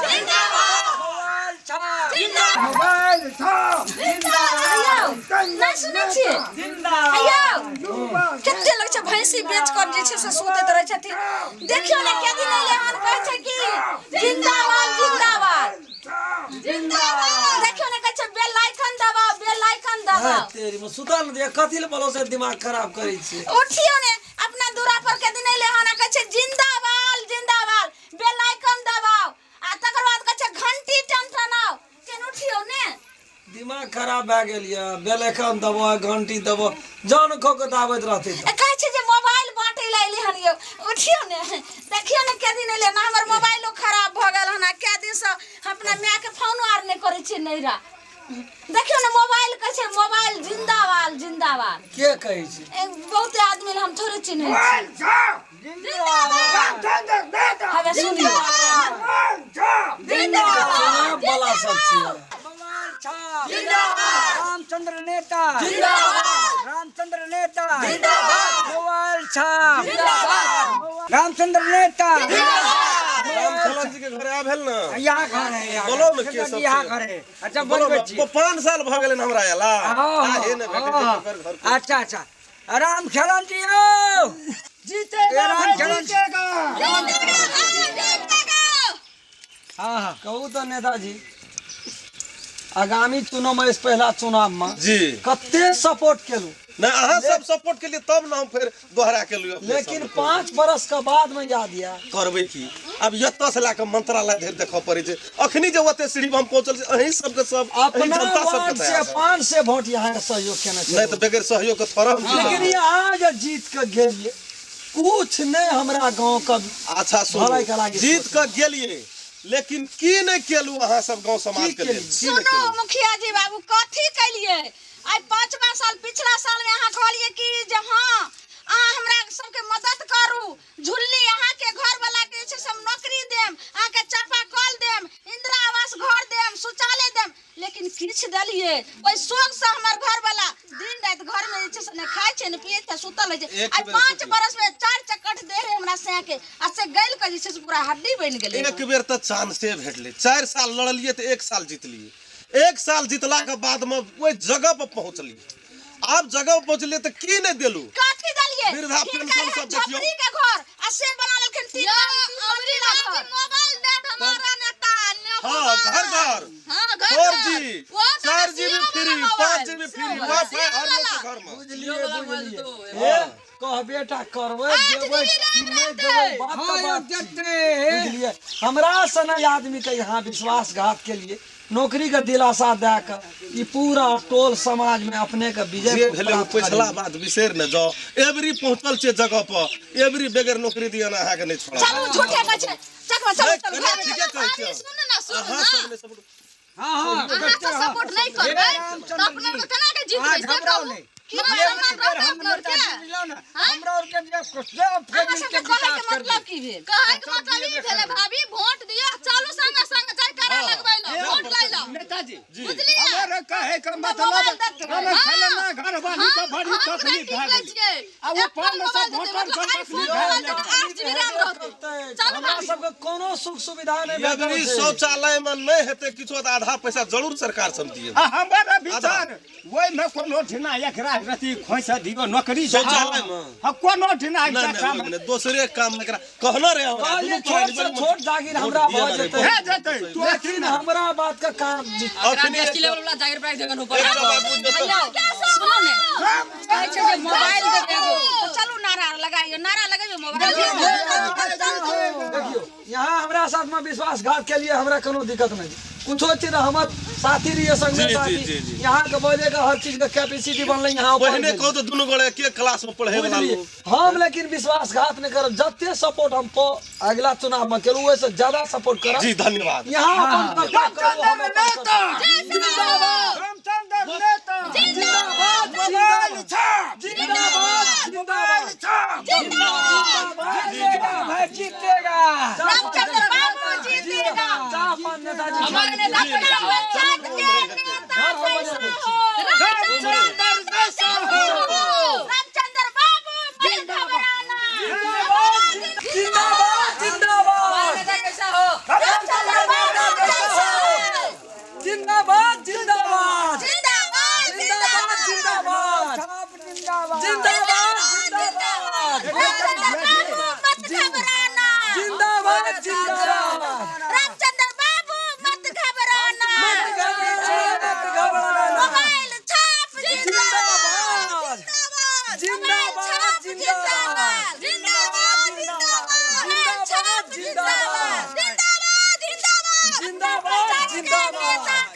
जिंदाबाद। मोबाइल छाप। जिंदाबाद। मोबाइल छाप। यौ, नहि सुनै छियै? जिंदाबाद। यौ, कते लगै छै भैंसी बेच कर जे छै से सुतैत रहै छथिन। देखियौ ने के दिन अइलै हन, कहै छै कि जिंदाबाद जिंदाबाद जिंदाबाद। देखियौ ने, कहै छै बेल आइकन दबाउ, बेल आइकन दबाउ। तेरी में सुतल ने दिया, कथी ले बोलो से दिमाग खराब करै छी। उठियौ ने, अपना दूरा पर के दिन अइलै हन, कहै छै जिंदाबाद जिंदाबाद, बेल आइकन दबाउ, आ तकर बाद कहै छै घंटी टनटनाउ। केन उठियौ ने। दिमाग खराब भए गेल यऽ। बेल आइकन दबो, घंटी दबो, जान खो के दाबैत रहतै। ए, कहै छै जे मोबाइल बाँटै लए अयलै हन यौ। उठियौ ने, देखियौ ने के दिन अयलै ने। हमर मोबाइलो खराब भऽ गेल हन आ कए दिनसँ अपना मायके फोनो आर नहि करै छियै नैहरा। देखियौ ने, मोबाइल कहै छै मोबाइल जिंदाबाद जिंदाबाद। के कहै छै? ए, बहुते आदमी हम थोड़े चिन्है छी। हवे सुनियौ। चुनाव वाला सब छियै। मोबाइल छाप। रामचंद्र नेता। रामचंद्र नेता। मोबाइल छाप। रामचंद्र नेता। राम खेलन जी के घरे आ भेल ने? यहाँ घर है, यहाँ बोलो ने घर। के सब यहाँ छै? घर है। अच्छा, बोलो बनबै ने, छी। 5 साल भऽ गेलै हमरा अयला। हाँ, आहे ने भेटै छै हाँ। ओकर घर पर। अच्छा अच्छा, राम खेलन जी यौ। जीतेगा। राम भाई, खेलन। जीतेगा। हाँ हाँ। कहू तऽ नेताजी, आगामी चुनाव में, इस पहला चुनाव में कते सपोर्ट केलू? नहि, अहाँ सब सपोर्ट केलिए तब ने हम फेर दोहरा के लियो। लेकिन 5 बरस के बाद में याद या करबै की? अब एतऽ से लए कऽ मंत्रालय धरि देखऽ पड़ै छै। अखनी जे ओते सीढ़ी पर हम पहुँचल छी, अहीं सबके सब अहीं अपना जनता सबके वार्ड से दया से। 500 वोट यहाँ के सहयोग केने नहि छै। तऽ बगैर सहयोग के थोड़ा हम जीतब। लेकिन यहाँ जे जीत के गेलिए, कुछ नहीं हमरा गांव का अच्छा भलाई के सुनू, लागी। जीत कऽ गेलिए, लेकिन की नहि केलू अहाँ सब गाँव समाज के लेल? की नहि सुनू केलू? मुखिया जी बाबू, कथी केलिए आइ पाँचवा साल? पिछला साल में अहाँ कहलिए कि जे हाँ, अहाँ हमरा सबके मदद करू, झुल्ली अहाँके घर वाला के जे छै से हम नौकरी देम, अहाँके चापा कल देम, इंदिरा आवास घर देम, शौचालय देम, लेकिन किछु देलिए? ओहि शोक से हमर घर वाला दिन राति घर में जे छै से नहि खाइ छै, नहि पियै छै, सुतल रहै छै। एक आइ बेर 5 सोचियौ। बरस में चारि चक्कठ दे रहे हमरा सैं के आ से गलि के जे छै से पूरा हड्डी बनि गेलै। एक बेर तऽ चांसे भेटलै। 4 साल लड़लियै तऽ एक साल जीतलियै। एक साल जीतलाके बादमे ओहि जगह पर पहुँचलियै। आब जगह पर पहुँचलियै तऽ की नहि देलू? कथी देलिए? वृद्धा हिनका पेंशन रहै सब देखियौ। झोपड़ी के घर आ से बना लेलखिन तीन मंजिला घर। मोबाइल दे हमारा नेता ने। हाँ, घर घर। हाँ, घर फोर घर। जी, वो तो 4 जीबी सीओ फ्री, वाला 5 जीबी फ्री, वाईफाई हर लोग के घर में। बुझलिए बुझलिए। हे, कहबे टा करबै, देबै कि नहि देबै, बात हाँ तऽ यौ, बात छी। देते। बुझलिए, हमरा सन आदमी के यहाँ विश्वासघात के लिए नौकरी के दिलासा दए के ई पूरा टोल समाज में अपने के विजय जे भेलै ओ प्राप्त पिछला करेलिए। बात बिसरि ने जाओ। एबरी पहुँचल छियै जगह पर, एबरी बगैर नौकरी दिया ना अहाँके नहि छोड़ब। चलू, झूठे कहै छै। चकमा चलू। नहि, चलू। कनिया, ठीके कहै छियै। सुन ना, सुन अहाँ ना। सब नहि सपोर्ट हाँ हाँ। अहाँ सब सपोर्ट नहीं करबै तऽ अपना के केना के अहाँ जीतबै से घबराउ कहू। नहि। की सम्मान रहतै हम अपना नेता के? जी बुझलहुँ ने, हमरा आरके जे सब अहाँ फेर मिलके सबके कहै विकास के मतलब करबै। की भेल? कहै के मतलब ई भेलै भाभी, वोट दिअ, चलू संगे संगे जयकारा लगबै लए, वोट लै लए। नेताजी, बुझलियै? हमर कहे के मतलब मोबाइल देतै। हमे खेलना घर वाली के बड़ी हम तकलीफ पूरा भए ठीक लै गेलै छियै। आ ओ एप्पल 500 मोबाइल देतै, वोटर मतलब के आईफोन तकलीफ भए मोबाइल गेलै। देतै, 8 जीबी रैम रहतै। चलू हमरा भाभी। सबके कोनो सुख सुविधा नहि भेटल यदि छै। शौचालय में नहि हेतै किछो तऽ आधा पैसा जरूर सरकार सब दिए। आ हमर विचार ओहिमे कोनो ठिना एकरा रति खोइस दियौ नौकरी। शौचालय मे? हाँ, कोनो ठिना नहि एकरा नहि, काम ओहिमे नहि, दोसरे काम एकरा कहलो रे हमरा कहलियै दुनू छोट प्राणी से बड़ी छोट जागीर वोट हमरा दिअ भऽ ने रे। जेतै। भए जेतै तू लेकिन हमरा बात के काम अखनी एस टी लेवल वाला जागीर प्राप्त जगह ऊपर। एकटा बाबू जतऽ सुनू ने, कहै छै जे मोबाइल देबै एगो, तऽ चलू नारा लगाइयो, नारा लगैयो, मोबाइल। देखियौ, यहाँ हमरा साथ में विश्वासघात के लिए हमरा कोनो दिक्कत नहीं। कुछो चीज हमर साथी रहिए संगे जी, साथी। जी। यहाँ के बोले के हर चीज के कैपेसिटी बनलै यहाँ ऊपर पहिने गेलियै। कहू तऽ दुनू गोटे एके क्लास में पढ़े वाला बुझलियै? लोग। हम लेकिन विश्वासघात नहीं करब। जते सपोर्ट हम अगला चुनाव में केलू, ओहिसे ज्यादा सपोर्ट करब। जी, धन्यवाद। यहाँ अपन कर्तव्य करू, हम अपन कर्तव्य। रामचंद्र नेता। जिंदाबाद। मोबाइल छाप। जिंदाबाद। मोबाइल छाप। जिंदाबाद। जीतेगा भाई, जीतेगा। रामचंद्र बाबू जीतेगा। चाह पान नेताजी। हमारे नेता अपना कैसा हो? पंचायत के नेता कैसा हो? रामचंद्र जैसा हो। रामचंद्र बाबू, मत घबराना। जिंदाबाद जिंदाबाद। हमारे नेता कैसा हो? रामचंद्र बाबू। समाज के जिंदाबाद। नेता।